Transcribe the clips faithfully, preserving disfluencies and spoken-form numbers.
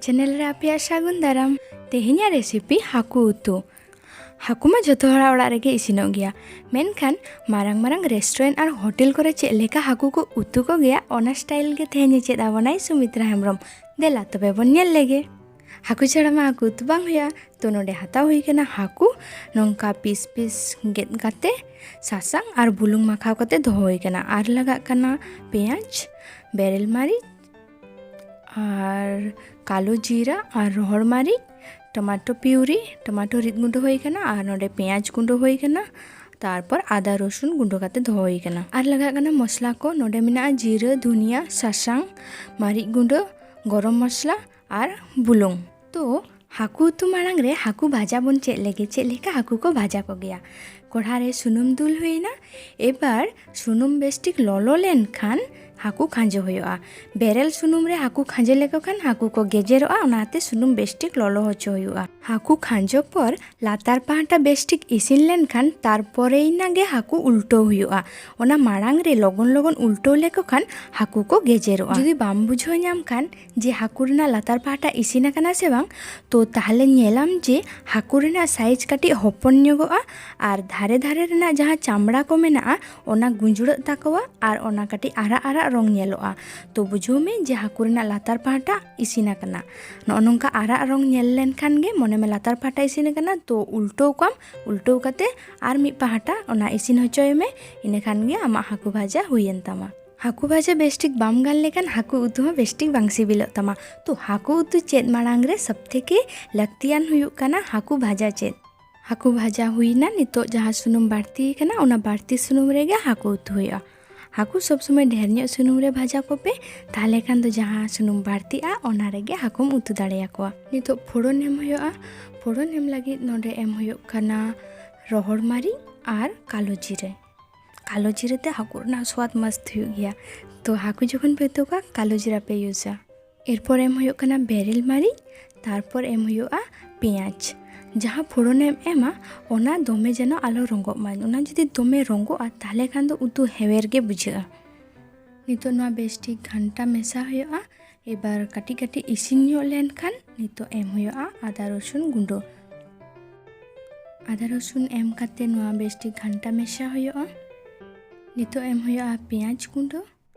Channel ᱨᱮ ᱟᱯᱮᱭᱟᱜ ᱥᱟᱹᱜᱩᱱ ᱫᱟᱨᱟᱢ᱾ ᱛᱮᱦᱮᱧᱟᱜ ᱨᱮᱥᱤᱯᱤ ᱦᱟᱹᱠᱩ ᱩᱛᱩ᱾ ᱦᱟᱹᱠᱩ ᱢᱟ ᱡᱷᱚᱛᱚ ᱦᱚᱲᱟᱜ ᱚᱲᱟᱜ ᱨᱮᱜᱮ ᱤᱥᱤᱱᱚᱜ ᱜᱮᱭᱟ, ᱢᱮᱱᱠᱷᱟᱱ ᱢᱟᱨᱟᱝ ᱢᱟᱨᱟᱝ ᱨᱮᱥᱴᱩᱨᱮᱱᱴ ᱟᱨ ᱦᱳᱴᱮᱞ ᱠᱚᱨᱮ ᱪᱮᱫ ᱞᱮᱠᱟ ᱦᱟᱹᱠᱩ ᱠᱚ ᱩᱛᱩ ᱠᱚᱜᱮᱭᱟ, ᱚᱱᱟ ᱥᱴᱟᱭᱤᱞ ᱜᱮ ᱛᱮᱦᱮᱧ ᱮ ᱪᱮᱫ ᱟᱵᱚᱱᱟᱭ ᱥᱩᱢᱤᱛᱨᱟ ᱦᱮᱢᱵᱨᱚᱢ᱾ ᱫᱮᱞᱟ ᱛᱚᱵᱮ ᱵᱚᱱ ᱧᱮᱞ ᱞᱮᱜᱮ᱾ ᱦᱟᱹᱠᱩ ᱪᱷᱟᱲᱟ ᱢᱟ ᱦᱟᱹᱠᱩ ᱩᱛᱩ ᱵᱟᱝ ᱦᱩᱭᱩᱜᱼᱟ᱾ ᱛᱚ ᱱᱚᱰᱮ ᱦᱟᱛᱟᱣ ᱦᱩᱭ ᱠᱟᱱᱟ ᱦᱟᱹᱠᱩ, ᱱᱚᱝᱠᱟ ᱯᱤᱥ ᱯᱤᱥ ᱜᱮᱫ ᱠᱟᱛᱮ ᱥᱟᱥᱟᱝ ᱟᱨ ᱵᱩᱞᱩᱝ ᱢᱟᱠᱷᱟᱣ ᱠᱟᱛᱮ ᱫᱚᱦᱚ ᱦᱩᱭ ᱠᱟᱱᱟ᱾ ᱟᱨ ᱞᱟᱜᱟᱜ ᱠᱟᱱᱟ ᱯᱮᱸᱭᱟᱡᱽ, ᱵᱮᱨᱮᱞ ᱢᱟᱹᱨᱤᱪ, ᱟᱨ ᱠᱟᱞᱳ ᱡᱤᱨᱟ ᱟᱨ ᱨᱚᱦᱚᱲ ᱢᱟᱹᱨᱤᱪ, ᱴᱚᱢᱟᱴᱳ ᱯᱤᱣᱨᱤ, ᱴᱚᱢᱟᱴᱳ ᱨᱤᱫ ᱜᱩᱸᱰᱟᱹ ᱦᱩᱭ ᱠᱟᱱᱟ, ᱟᱨ ᱱᱚᱰᱮ ᱯᱮᱸᱭᱟᱡᱽ ᱜᱩᱸᱰᱟᱹ ᱦᱩᱭ ᱠᱟᱱᱟ, ᱛᱟᱨᱯᱚᱨ ᱟᱫᱟ ᱨᱚᱥᱩᱱ ᱜᱩᱸᱰᱟᱹ ᱠᱟᱛᱮ ᱫᱚᱦᱚ ᱦᱩᱭ ᱠᱟᱱᱟ᱾ ᱟᱨ ᱞᱟᱜᱟᱜ ᱠᱟᱱᱟ ᱢᱚᱥᱞᱟ ᱠᱚ, ᱱᱚᱰᱮ ᱢᱮᱱᱟᱜᱼᱟ ᱡᱤᱨᱟᱹ, ᱫᱷᱩᱱᱤᱭᱟ, ᱥᱟᱥᱟᱝ, ᱢᱟᱹᱨᱤᱪ ᱜᱩᱸᱰᱟᱹ, ᱜᱚᱨᱚᱢ ᱢᱚᱥᱞᱟ ᱟᱨ ᱵᱩᱞᱩᱝ᱾ ᱛᱚ ᱦᱟᱹᱠᱩ ᱩᱛᱩ ᱢᱟᱲᱟᱝ ᱨᱮ ᱦᱟᱹᱠᱩ ᱵᱷᱟᱡᱟ ᱵᱚᱱ ᱪᱮᱫ ᱞᱮᱜᱮ, ᱪᱮᱫ ᱞᱮᱠᱟ ᱦᱟᱹᱠᱩ ᱠᱚ ᱵᱷᱟᱡᱟ ᱠᱚᱜᱮᱭᱟ᱾ ᱠᱚᱲᱦᱟ ᱨᱮ ᱥᱩᱱᱩᱢ ᱫᱩᱞ ᱦᱩᱭᱱᱟ᱾ ᱮᱵᱟᱨ ᱥᱩᱱᱩᱢ ᱵᱮᱥᱴᱷᱤᱠ ᱞᱚᱞᱚ ᱞᱮᱱᱠᱷᱟᱱ ᱦᱟᱹᱠᱩ ᱠᱷᱟᱸᱡᱚ ᱦᱩᱭᱩᱜᱼᱟ᱾ ᱵᱮᱨᱮᱞ ᱥᱩᱱᱩᱢ ᱨᱮ ᱦᱟᱹᱠᱩ ᱠᱷᱟᱸᱡᱚ ᱞᱮᱠᱚ ᱠᱷᱟᱱ ᱦᱟᱹᱠᱩ ᱠᱚ ᱜᱮᱡᱮᱨᱚᱜᱼᱟ, ᱚᱱᱟᱛᱮ ᱥᱩᱱᱩᱢ ᱵᱮᱥᱴᱷᱤᱠ ᱞᱚᱞᱚ ᱦᱚᱪᱚ ᱦᱩᱭᱩᱜᱼᱟ᱾ ᱦᱟᱹᱠᱩ ᱠᱷᱟᱸᱡᱚ ᱯᱚᱨ ᱞᱟᱛᱟᱨ ᱯᱟᱦᱴᱟ ᱵᱮᱥᱴᱷᱤᱠ ᱤᱥᱤᱱ ᱞᱮᱱᱠᱷᱟᱱ ᱛᱟᱨᱯᱚᱨᱮᱭᱱᱟ ᱜᱮ ᱦᱟᱹᱠᱩ ᱩᱞᱴᱟᱹᱣ ᱦᱩᱭᱩᱜᱼᱟ᱾ ᱚᱱᱟ ᱢᱟᱲᱟᱝ ᱨᱮ ᱞᱚᱜᱚᱱ ᱞᱚᱜᱚᱱ ᱩᱞᱴᱟᱹᱣ ᱞᱮᱠᱚ ᱠᱷᱟᱱ ᱦᱟᱹᱠᱩ ᱠᱚ ᱜᱮᱡᱮᱨᱚᱜᱼᱟ᱾ ᱡᱩᱫᱤ ᱵᱟᱢ ᱵᱩᱡᱷᱟᱹᱣ ᱧᱟᱢ ᱠᱷᱟᱱ ᱡᱮ ᱦᱟᱹᱠᱩ ᱨᱮᱱᱟᱜ ᱞᱟᱛᱟᱨ ᱯᱟᱦᱴᱟ ᱤᱥᱤᱱ ᱟᱠᱟᱱᱟ ᱥᱮ ᱵᱟᱝ, ᱛᱚ ᱛᱟᱦᱞᱮ ᱧᱮᱞᱟᱢ ᱡᱮ ᱦᱟᱹᱠᱩ ᱨᱮᱱᱟᱜ ᱥᱟᱭᱤᱡᱽ ᱠᱟᱹᱴᱤᱡ ᱦᱚᱯᱚᱱ ᱧᱚᱜᱚᱜᱼᱟ ᱟᱨ ᱫᱷᱟᱨᱮ ᱫᱷᱟᱨᱮ ᱨᱮᱱᱟᱜ ᱡᱟᱦᱟᱸ ᱪᱟᱢᱲᱟ ᱠᱚ ᱢᱮᱱᱟᱜᱼᱟ, ᱚᱱᱟ ᱜᱩᱸᱡᱩᱲᱟᱹᱜ ᱛᱟᱠᱚᱣᱟ ᱟᱨ ᱚᱱᱟ ᱠᱟᱹᱴᱤᱡ ᱟᱨᱟᱜ ᱟᱨᱟᱜ ᱨᱚᱝ ᱧᱮᱞᱚᱜᱼᱟ᱾ ᱛᱚ ᱵᱩᱡᱷᱟᱹᱣ ᱢᱮ ᱡᱮ ᱦᱟᱹᱠᱩ ᱨᱮᱱᱟᱜ ᱞᱟᱛᱟᱨ ᱯᱟᱦᱴᱟ ᱤᱥᱤᱱ ᱟᱠᱟᱱᱟ᱾ ᱱᱚᱜᱼᱚ ᱱᱚᱝᱠᱟ ᱟᱨᱟᱜ ᱨᱚᱝ ᱧᱮᱞ ᱞᱮᱱᱠᱷᱟᱱ ᱜᱮ ᱢᱚᱱᱮ ᱢᱮ ᱞᱟᱛᱟᱨ ᱯᱟᱦᱴᱟ ᱤᱥᱤᱱ ᱟᱠᱟᱱᱟ, ᱛᱚ ᱩᱞᱴᱟᱹᱣ ᱠᱚᱣᱟᱢ᱾ ᱩᱞᱴᱟᱹᱣ ᱠᱟᱛᱮ ᱟᱨ ᱢᱤᱫ ᱯᱟᱦᱴᱟ ᱚᱱᱟ ᱤᱥᱤᱱ ᱦᱚᱪᱚᱭ ᱢᱮ, ᱤᱱᱟᱹ ᱠᱷᱟᱱ ᱜᱮ ᱟᱢᱟᱜ ᱦᱟᱹᱠᱩ ᱵᱷᱟᱡᱟ ᱦᱩᱭᱮᱱ ᱛᱟᱢᱟ᱾ ᱦᱟᱹᱠᱩ ᱵᱷᱟᱡᱟ ᱵᱮᱥᱴᱷᱤᱠ ᱵᱟᱢ ᱜᱟᱱ ᱞᱮᱠᱷᱟᱱ ᱦᱟᱹᱠᱩ ᱩᱛᱩ ᱦᱚᱸ ᱵᱮᱥᱴᱷᱤᱠ ᱵᱟᱝ ᱥᱤᱵᱤᱞᱚᱜ ᱛᱟᱢᱟ᱾ ᱛᱚ ᱦᱟᱹᱠᱩ ᱩᱛᱩ ᱪᱮᱫ ᱢᱟᱲᱟᱝ ᱨᱮ ᱥᱚᱵ ᱛᱷᱮᱠᱮ ᱞᱟᱹᱠᱛᱤᱭᱟᱱ ᱦᱩᱭᱩᱜ ᱠᱟᱱᱟ ᱦᱟᱹᱠᱩ ᱵᱷᱟᱡᱟ ᱪᱮᱫ᱾ ᱦᱟᱹᱠᱩ ᱵᱷᱟᱡᱟ ᱦᱩᱭᱱᱟ, ᱱᱤᱛᱚᱜ ᱡᱟᱦᱟᱸ ᱥᱩᱱᱩᱢ ᱵᱟᱹᱲᱛᱤ ᱠᱟᱱᱟ ᱚᱱᱟ ᱵᱟᱹᱲᱛᱤ ᱥᱩᱱᱩᱢ ᱨᱮᱜᱮ ᱦᱟᱹᱠᱩ ᱩᱛᱩ ᱦᱩᱭᱩᱜᱼᱟ᱾ ᱦᱟᱹᱠᱩ ᱥᱚᱵ ᱥᱚᱢᱚᱭ ᱰᱷᱮᱨ ᱧᱚᱜ ᱥᱩᱱᱩᱢ ᱨᱮ ᱵᱷᱟᱡᱟ ᱠᱚᱯᱮ, ᱛᱟᱦᱞᱮ ᱠᱷᱟᱱ ᱫᱚ ᱡᱟᱦᱟᱸ ᱥᱩᱱᱩᱢ ᱵᱟᱹᱲᱛᱤᱜᱼᱟ ᱚᱱᱟ ᱨᱮᱜᱮ ᱦᱟᱹᱠᱩᱢ ᱩᱛᱩ ᱫᱟᱲᱮᱭᱟᱠᱚᱣᱟ᱾ ᱱᱤᱛᱚᱜ ᱯᱷᱳᱲᱚᱱ ᱮᱢ ᱦᱩᱭᱩᱜᱼᱟ᱾ ᱯᱷᱳᱲᱚᱱ ᱮᱢ ᱞᱟᱹᱜᱤᱫ ᱱᱚᱰᱮ ᱮᱢ ᱦᱩᱭᱩᱜ ᱠᱟᱱᱟ ᱨᱚᱦᱚᱲ ᱢᱟᱹᱨᱤᱪ ᱟᱨ ᱠᱟᱞᱳ ᱡᱤᱨᱟᱹ᱾ ᱠᱟᱞᱳ ᱡᱤᱨᱟᱹ ᱛᱮ ᱦᱟᱹᱠᱩ ᱨᱮᱱᱟᱜ ᱥᱣᱟᱫ ᱢᱚᱥᱛ ᱦᱩᱭᱩᱜ ᱜᱮᱭᱟ᱾ ᱛᱚ ᱦᱟᱹᱠᱩ ᱡᱚᱠᱷᱚᱱ ᱯᱮ ᱩᱛᱩ ᱠᱚᱣᱟ ᱠᱟᱞᱳ ᱡᱤᱨᱟᱹ ᱯᱮ ᱤᱭᱩᱡᱟ᱾ ᱮᱨᱯᱚᱨ ᱮᱢ ᱦᱩᱭᱩᱜ ᱠᱟᱱᱟ ᱵᱮᱨᱮᱞ ᱢᱟᱹᱨᱤᱪ, ᱛᱟᱨᱯᱚᱨ ᱮᱢ ᱦᱩᱭᱩᱜᱼᱟ ᱯᱮᱸᱭᱟᱡᱽ᱾ ᱡᱟᱦᱟᱸ ᱯᱷᱳᱲᱚᱱᱮᱢ ᱮᱢᱟ ᱚᱱᱟ ᱫᱚᱢᱮ ᱡᱮᱱᱚ ᱟᱞᱚ ᱨᱚᱸᱜᱚᱜ ᱢᱟ, ᱚᱱᱟ ᱡᱩᱫᱤ ᱫᱚᱢᱮ ᱨᱚᱸᱜᱚᱜᱼᱟ ᱛᱟᱦᱞᱮ ᱠᱷᱟᱱ ᱫᱚ ᱩᱛᱩ ᱦᱮᱣᱮᱨ ᱜᱮ ᱵᱩᱡᱷᱟᱹᱜᱼᱟ᱾ ᱱᱤᱛᱚᱜ ᱱᱚᱣᱟ ᱵᱮᱥ ᱴᱷᱤᱠ ᱜᱷᱟᱱᱴᱟ ᱢᱮᱥᱟ ᱦᱩᱭᱩᱜᱼᱟ᱾ ᱮᱵᱟᱨ ᱠᱟᱹᱴᱤᱡ ᱠᱟᱹᱴᱤᱡ ᱤᱥᱤᱱ ᱧᱚᱜ ᱞᱮᱱᱠᱷᱟᱱ ᱱᱤᱛᱚᱜ ᱮᱢ ᱦᱩᱭᱩᱜᱼᱟ ᱟᱫᱟ ᱨᱚᱥᱩᱱ ᱜᱩᱸᱰᱟᱹ᱾ ᱟᱫᱟ ᱨᱚᱥᱩᱱ ᱮᱢ ᱠᱟᱛᱮ ᱱᱚᱣᱟ ᱵᱮᱥᱴᱷᱤᱠ ᱜᱷᱟᱱᱴᱟ ᱢᱮᱥᱟ ᱦᱩᱭᱩᱜᱼᱟ᱾ ᱱᱤᱛᱚᱜ ᱮᱢ ᱦᱩᱭᱩᱜᱼᱟ ᱯᱮᱸᱭᱟᱡᱽ ᱜᱩᱸᱰᱟᱹ᱾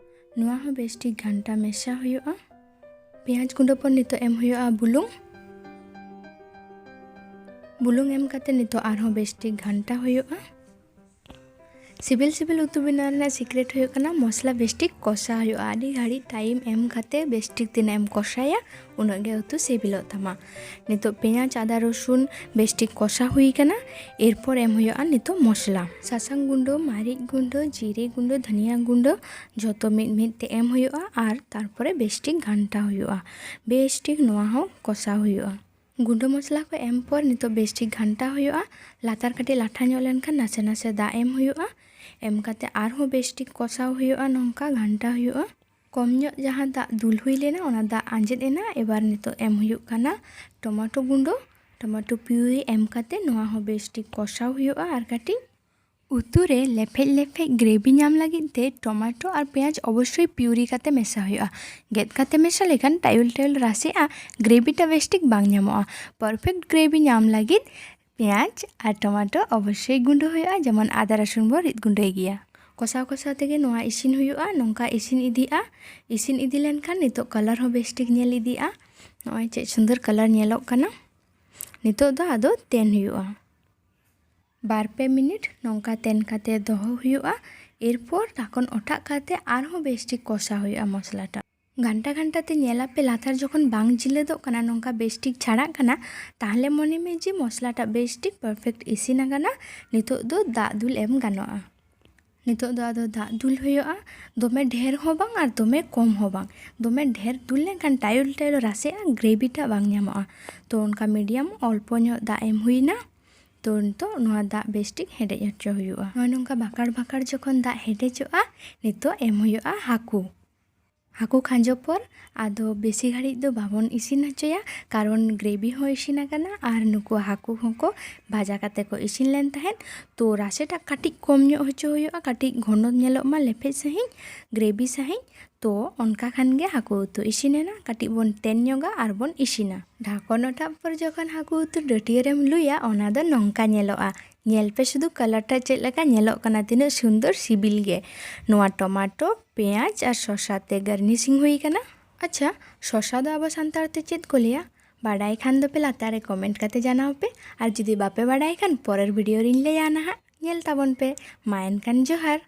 ᱱᱚᱣᱟ ᱦᱚᱸ ᱵᱮᱥᱴᱷᱤᱠ ᱜᱷᱟᱱᱴᱟ ᱢᱮᱥᱟ ᱦᱩᱭᱩᱜᱼᱟ᱾ ᱯᱮᱸᱭᱟᱡᱽ ᱜᱩᱸᱰᱟᱹ ᱯᱚᱨ ᱱᱤᱛᱚᱜ ᱮᱢ ᱦᱩᱭᱩᱜᱼᱟ ᱵᱩᱞᱩᱝ᱾ ᱵᱩᱞᱩᱝ ᱮᱢ ᱠᱟᱛᱮ ᱱᱤᱛᱚᱜ ᱟᱨᱦᱚᱸ ᱵᱮᱥᱴᱷᱤᱠ ᱜᱷᱟᱱᱴᱟ ᱦᱩᱭᱩᱜᱼᱟ᱾ ᱥᱤᱵᱤᱞ ᱥᱤᱵᱤᱞ ᱩᱛᱩ ᱵᱮᱱᱟᱣ ᱨᱮᱱᱟᱜ ᱥᱤᱠᱨᱮᱴ ᱦᱩᱭᱩᱜ ᱠᱟᱱᱟ ᱢᱚᱥᱞᱟ ᱵᱮᱥᱴᱷᱤᱠ ᱠᱚᱥᱟᱣ ᱦᱩᱭᱩᱜᱼᱟ᱾ ᱟᱹᱰᱤ ᱜᱷᱟᱹᱲᱤᱡ ᱴᱟᱭᱤᱢ ᱮᱢ ᱠᱟᱛᱮ ᱵᱮᱥᱴᱷᱤᱠ ᱛᱤᱱᱟᱹᱜ ᱮᱢ ᱠᱚᱥᱟᱭᱟ, ᱩᱱᱟᱹᱜ ᱜᱮ ᱩᱛᱩ ᱥᱤᱵᱤᱞᱚᱜ ᱛᱟᱢᱟ᱾ ᱱᱤᱛᱚᱜ ᱯᱮᱸᱭᱟᱡᱽ, ᱟᱫᱟ, ᱨᱚᱥᱩᱱ ᱵᱮᱥᱴᱷᱤᱠ ᱠᱚᱥᱟᱣ ᱦᱩᱭ ᱠᱟᱱᱟ᱾ ᱮᱨᱯᱚᱨ ᱮᱢ ᱦᱩᱭᱩᱜᱼᱟ ᱱᱤᱛᱚᱜ ᱢᱚᱥᱞᱟ, ᱥᱟᱥᱟᱝ ᱜᱩᱸᱰᱟᱹ, ᱢᱟᱹᱨᱤᱪ ᱜᱩᱸᱰᱟᱹ, ᱡᱤᱨᱮ ᱜᱩᱸᱰᱟᱹ, ᱫᱷᱟᱹᱱᱤᱭᱟ ᱜᱩᱸᱰᱟᱹ, ᱡᱷᱚᱛᱚ ᱢᱤᱫ ᱢᱤᱫ ᱛᱮ ᱮᱢ ᱦᱩᱭᱩᱜᱼᱟ ᱟᱨ ᱛᱟᱨᱯᱚᱨᱮ ᱵᱮᱥᱴᱷᱤᱠ ᱜᱷᱟᱱᱴᱟ ᱦᱩᱭᱩᱜᱼᱟ᱾ ᱵᱮᱥᱴᱷᱤᱠ ᱱᱚᱣᱟ ᱦᱚᱸ ᱠᱚᱥᱟᱣ ᱦᱩᱭᱩᱜᱼᱟ᱾ ᱜᱩᱸᱰᱟᱹ ᱢᱚᱥᱞᱟ ᱠᱚ ᱮᱢ ᱯᱚᱨ ᱱᱤᱛᱚᱜ ᱵᱮᱥᱴᱷᱤᱠ ᱜᱷᱟᱱᱴᱟ ᱦᱩᱭᱩᱜᱼᱟ᱾ ᱞᱟᱛᱟᱨ ᱠᱟᱹᱴᱤᱡ ᱞᱟᱴᱷᱟ ᱧᱚᱜ ᱞᱮᱱᱠᱷᱟᱱ ᱱᱟᱥᱮ ᱱᱟᱥᱮ ᱫᱟᱜ ᱮᱢ ᱦᱩᱭᱩᱜᱼᱟ᱾ ᱮᱢ ᱠᱟᱛᱮ ᱟᱨᱦᱚᱸ ᱵᱮᱥᱴᱷᱤᱠ ᱠᱚᱥᱟᱣ ᱦᱩᱭᱩᱜᱼᱟ, ᱱᱚᱝᱠᱟ ᱜᱷᱟᱱᱴᱟ ᱦᱩᱭᱩᱜᱼᱟ᱾ ᱠᱚᱢ ᱧᱚᱜ ᱡᱟᱦᱟᱸ ᱫᱟᱜ ᱫᱩᱞ ᱦᱩᱭ ᱞᱮᱱᱟ, ᱚᱱᱟ ᱫᱟᱜ ᱟᱸᱡᱮᱫ ᱮᱱᱟ᱾ ᱮᱵᱟᱨ ᱱᱤᱛᱚᱜ ᱮᱢ ᱦᱩᱭᱩᱜ ᱠᱟᱱᱟ ᱴᱚᱢᱟᱴᱳ ᱜᱩᱸᱰᱟᱹ᱾ ᱴᱚᱢᱟᱴᱳ ᱯᱤᱣᱨᱤ ᱮᱢ ᱠᱟᱛᱮ ᱱᱚᱣᱟ ᱦᱚᱸ ᱵᱮᱥᱴᱷᱤᱠ ᱠᱚᱥᱟᱣ ᱦᱩᱭᱩᱜᱼᱟ ᱟᱨ ᱠᱟᱹᱴᱤᱡ᱾ ᱩᱛᱩ ᱨᱮ ᱞᱮᱯᱷᱮᱡ ᱞᱮᱯᱷᱮᱡ ᱜᱨᱮᱵᱷᱤ ᱧᱟᱢ ᱞᱟᱹᱜᱤᱫ ᱛᱮ ᱴᱚᱢᱟᱴᱳ ᱟᱨ ᱯᱮᱸᱭᱟᱡᱽ ᱚᱵᱚᱥᱥᱳᱭ ᱯᱤᱣᱨᱤ ᱠᱟᱛᱮ ᱢᱮᱥᱟ ᱦᱩᱭᱩᱜᱼᱟ᱾ ᱜᱮᱫ ᱠᱟᱛᱮ ᱢᱮᱥᱟ ᱞᱮᱠᱷᱟᱱ ᱴᱟᱭᱩᱞ ᱴᱟᱭᱩᱞ ᱨᱟᱥᱮᱜᱼᱟ, ᱜᱨᱮᱵᱷᱤᱴᱟ ᱵᱮᱥᱴᱷᱤᱠ ᱵᱟᱝ ᱧᱟᱢᱚᱜᱼᱟ᱾ ᱯᱟᱨᱯᱷᱮᱠᱴ ᱜᱨᱮᱵᱷᱤ ᱧᱟᱢ ᱞᱟᱹᱜᱤᱫ ᱯᱮᱸᱭᱟᱡᱽ ᱟᱨ ᱴᱚᱢᱟᱴᱳ ᱚᱵᱚᱥᱥᱳᱭ ᱜᱩᱸᱰᱟᱹ ᱦᱩᱭᱩᱜᱼᱟ, ᱡᱮᱢᱚᱱ ᱟᱫᱟ ᱨᱟᱹᱥᱩᱱ ᱵᱚ ᱨᱤᱫ ᱜᱩᱸᱰᱟᱹᱭ ᱜᱮᱭᱟ᱾ ᱠᱚᱥᱟᱣ ᱠᱚᱥᱟᱣ ᱛᱮᱜᱮ ᱱᱚᱣᱟ ᱤᱥᱤᱱ ᱦᱩᱭᱩᱜᱼᱟ, ᱱᱚᱝᱠᱟ ᱤᱥᱤᱱ ᱤᱫᱤᱜᱼᱟ᱾ ᱤᱥᱤᱱ ᱤᱫᱤ ᱞᱮᱱᱠᱷᱟᱱ ᱱᱤᱛᱚᱜ ᱠᱟᱞᱟᱨ ᱦᱚᱸ ᱵᱮᱥᱴᱷᱤᱠ ᱧᱮᱞ ᱤᱫᱤᱜᱼᱟ᱾ ᱱᱚᱜᱼᱚᱭ ᱪᱮᱫ ᱥᱩᱱᱫᱚᱨ ᱠᱟᱞᱟᱨ ᱧᱮᱞᱚᱜ ᱠᱟᱱᱟ᱾ ᱱᱤᱛᱚᱜ ᱫᱚ ᱟᱫᱚ ᱛᱮᱱ ᱦᱩᱭᱩᱜᱼᱟ᱾ ᱵᱟᱨ ᱯᱮ ᱢᱤᱱᱤᱴ ᱱᱚᱝᱠᱟ ᱛᱮᱱ ᱠᱟᱛᱮ ᱫᱚᱦᱚ ᱦᱩᱭᱩᱜᱼᱟ᱾ ᱮᱨᱯᱚᱨ ᱰᱷᱟᱠᱚᱱ ᱚᱴᱟᱜ ᱠᱟᱛᱮ ᱟᱨᱦᱚᱸ ᱵᱮᱥᱴᱷᱤᱠ ᱠᱚᱥᱟᱣ ᱦᱩᱭᱩᱜᱼᱟ ᱢᱚᱥᱞᱟᱴᱟ᱾ ᱜᱷᱟᱱᱴᱟ ᱜᱷᱟᱱᱴᱟ ᱛᱮ ᱧᱮᱞᱟᱯᱮ, ᱞᱟᱛᱟᱨ ᱡᱚᱠᱷᱚᱱ ᱵᱟᱝ ᱡᱤᱞᱟᱹᱫᱚᱜ ᱠᱟᱱᱟ, ᱱᱚᱝᱠᱟ ᱵᱮᱥᱴᱷᱤᱠ ᱪᱷᱟᱲᱟᱜ ᱠᱟᱱᱟ, ᱛᱟᱦᱞᱮ ᱢᱚᱱᱮ ᱢᱮ ᱡᱮ ᱢᱚᱥᱞᱟᱴᱟᱜ ᱵᱮᱥᱴᱷᱤᱠ ᱯᱟᱨᱯᱷᱮᱠᱴ ᱤᱥᱤᱱ ᱟᱠᱟᱱᱟ᱾ ᱱᱤᱛᱚᱜ ᱫᱚ ᱫᱟᱜ ᱫᱩᱞ ᱮᱢ ᱜᱟᱱᱚᱜᱼᱟ᱾ ᱱᱤᱛᱚᱜ ᱫᱚ ᱟᱫᱚ ᱫᱟᱜ ᱫᱩᱞ ᱦᱩᱭᱩᱜᱼᱟ, ᱫᱚᱢᱮ ᱰᱷᱮᱨ ᱦᱚᱸ ᱵᱟᱝ ᱟᱨ ᱫᱚᱢᱮ ᱠᱚᱢ ᱦᱚᱸ ᱵᱟᱝ᱾ ᱫᱚᱢᱮ ᱰᱷᱮᱨ ᱫᱩᱞ ᱞᱮᱱᱠᱷᱟᱱ ᱴᱟᱭᱩᱞ ᱴᱟᱭᱩᱞ ᱨᱟᱥᱮᱜᱼᱟ, ᱜᱨᱮᱵᱷᱤᱴᱟᱜ ᱵᱟᱝ ᱧᱟᱢᱚᱜᱼᱟ᱾ ᱛᱚ ᱚᱱᱠᱟ ᱢᱤᱰᱤᱭᱟᱢ ᱚᱞᱯᱚ ᱧᱚᱜ ᱫᱟᱜ ᱮᱢ ᱦᱩᱭᱱᱟ᱾ ᱛᱚ ᱱᱤᱛᱚᱜ ᱱᱚᱣᱟ ᱫᱟᱜ ᱵᱮᱥᱴᱷᱤᱠ ᱦᱮᱰᱮᱡ ᱦᱚᱪᱚ ᱦᱩᱭᱩᱜᱼᱟ᱾ ᱱᱚᱜᱼᱚᱭ ᱱᱚᱝᱠᱟ ᱵᱟᱠᱟᱲ ᱵᱟᱠᱟᱲ ᱡᱚᱠᱷᱚᱱ ᱫᱟᱜ ᱦᱮᱰᱮᱡᱚᱜᱼᱟ, ᱱᱤᱛᱚᱜ ᱮᱢ ᱦᱩᱭᱩᱜᱼᱟ ᱦᱟᱹᱠᱩ᱾ ᱦᱟᱹᱠᱩ ᱠᱷᱟᱸᱡᱚ ᱯᱚᱨ ᱟᱫᱚ ᱵᱮᱥᱤ ᱜᱷᱟᱹᱲᱤᱡ ᱫᱚ ᱵᱟᱵᱚᱱ ᱤᱥᱤᱱ ᱦᱚᱪᱚᱭᱟ, ᱠᱟᱨᱚᱱ ᱜᱨᱮᱵᱷᱤ ᱦᱚᱸ ᱤᱥᱤᱱ ᱟᱠᱟᱱᱟ ᱟᱨ ᱱᱩᱠᱩ ᱦᱟᱹᱠᱩ ᱦᱚᱸᱠᱚ ᱵᱷᱟᱡᱟ ᱠᱟᱛᱮ ᱠᱚ ᱤᱥᱤᱱ ᱞᱮᱱ ᱛᱟᱦᱮᱸᱫ᱾ ᱛᱚ ᱨᱟᱥᱮᱴᱟᱜ ᱠᱟᱹᱴᱤᱡ ᱠᱚᱢ ᱧᱚᱜ ᱦᱚᱪᱚ ᱦᱩᱭᱩᱜᱼᱟ, ᱠᱟᱹᱴᱤᱡ ᱜᱷᱚᱱᱚ ᱧᱮᱞᱚᱜ ᱢᱟ, ᱞᱮᱯᱷᱮᱡ ᱥᱟᱺᱦᱤᱡ, ᱜᱨᱮᱵᱷᱤ ᱥᱟᱺᱦᱤᱡ᱾ ᱛᱚ ᱚᱱᱠᱟ ᱠᱷᱟᱱ ᱜᱮ ᱦᱟᱹᱠᱩ ᱩᱛᱩ ᱤᱥᱤᱱ ᱮᱱᱟ᱾ ᱠᱟᱹᱴᱤᱡ ᱵᱚᱱ ᱛᱮᱱ ᱧᱚᱜᱟ ᱟᱨ ᱵᱚᱱ ᱤᱥᱤᱱᱟ᱾ ᱰᱷᱟᱠᱚᱱ ᱚᱴᱟᱜ ᱯᱚᱨ ᱡᱚᱠᱷᱚᱱ ᱦᱟᱹᱠᱩ ᱩᱛᱩ ᱰᱟᱹᱴᱭᱟᱹ ᱨᱮᱢ ᱞᱩᱭᱟ, ᱚᱱᱟ ᱫᱚ ᱱᱚᱝᱠᱟ ᱧᱮᱞᱚᱜᱼᱟ᱾ ᱧᱮᱞ ᱯᱮ ᱥᱩᱫᱷᱩ ᱠᱟᱞᱟᱨ ᱴᱟᱜ ᱪᱮᱫ ᱞᱮᱠᱟ ᱧᱮᱞᱚᱜ ᱠᱟᱱᱟ, ᱛᱤᱱᱟᱹᱜ ᱥᱩᱱᱫᱚᱨ ᱥᱤᱵᱤᱞ ᱜᱮ᱾ ᱱᱚᱣᱟ ᱴᱚᱢᱟᱴᱳ, ᱯᱮᱸᱭᱟᱡᱽ ᱟᱨ ᱥᱚᱥᱟ ᱛᱮ ᱜᱟᱨᱱᱤᱥᱤᱝ ᱦᱩᱭ ᱟᱠᱟᱱᱟ᱾ ᱟᱪᱪᱷᱟ, ᱥᱚᱥᱟ ᱫᱚ ᱟᱵᱚ ᱥᱟᱱᱛᱟᱲ ᱛᱮ ᱪᱮᱫ ᱠᱚ ᱞᱟᱹᱭᱟ? ᱵᱟᱰᱟᱭ ᱠᱷᱟᱱ ᱫᱚᱯᱮ ᱞᱟᱛᱟᱨ ᱨᱮ ᱠᱚᱢᱮᱱᱴ ᱠᱟᱛᱮ ᱡᱟᱱᱟᱣ ᱯᱮ, ᱟᱨ ᱡᱩᱫᱤ ᱵᱟᱯᱮ ᱵᱟᱰᱟᱭ ᱠᱷᱟᱱ ᱯᱚᱨᱮᱨ ᱵᱷᱤᱰᱤᱭᱳ ᱨᱤᱧ ᱞᱟᱹᱭᱟ ᱱᱟᱦᱟᱜ, ᱧᱮᱞ ᱛᱟᱵᱚᱱ ᱯᱮ᱾ ᱢᱟ ᱮᱱᱠᱷᱟᱱ ᱡᱚᱦᱟᱨ᱾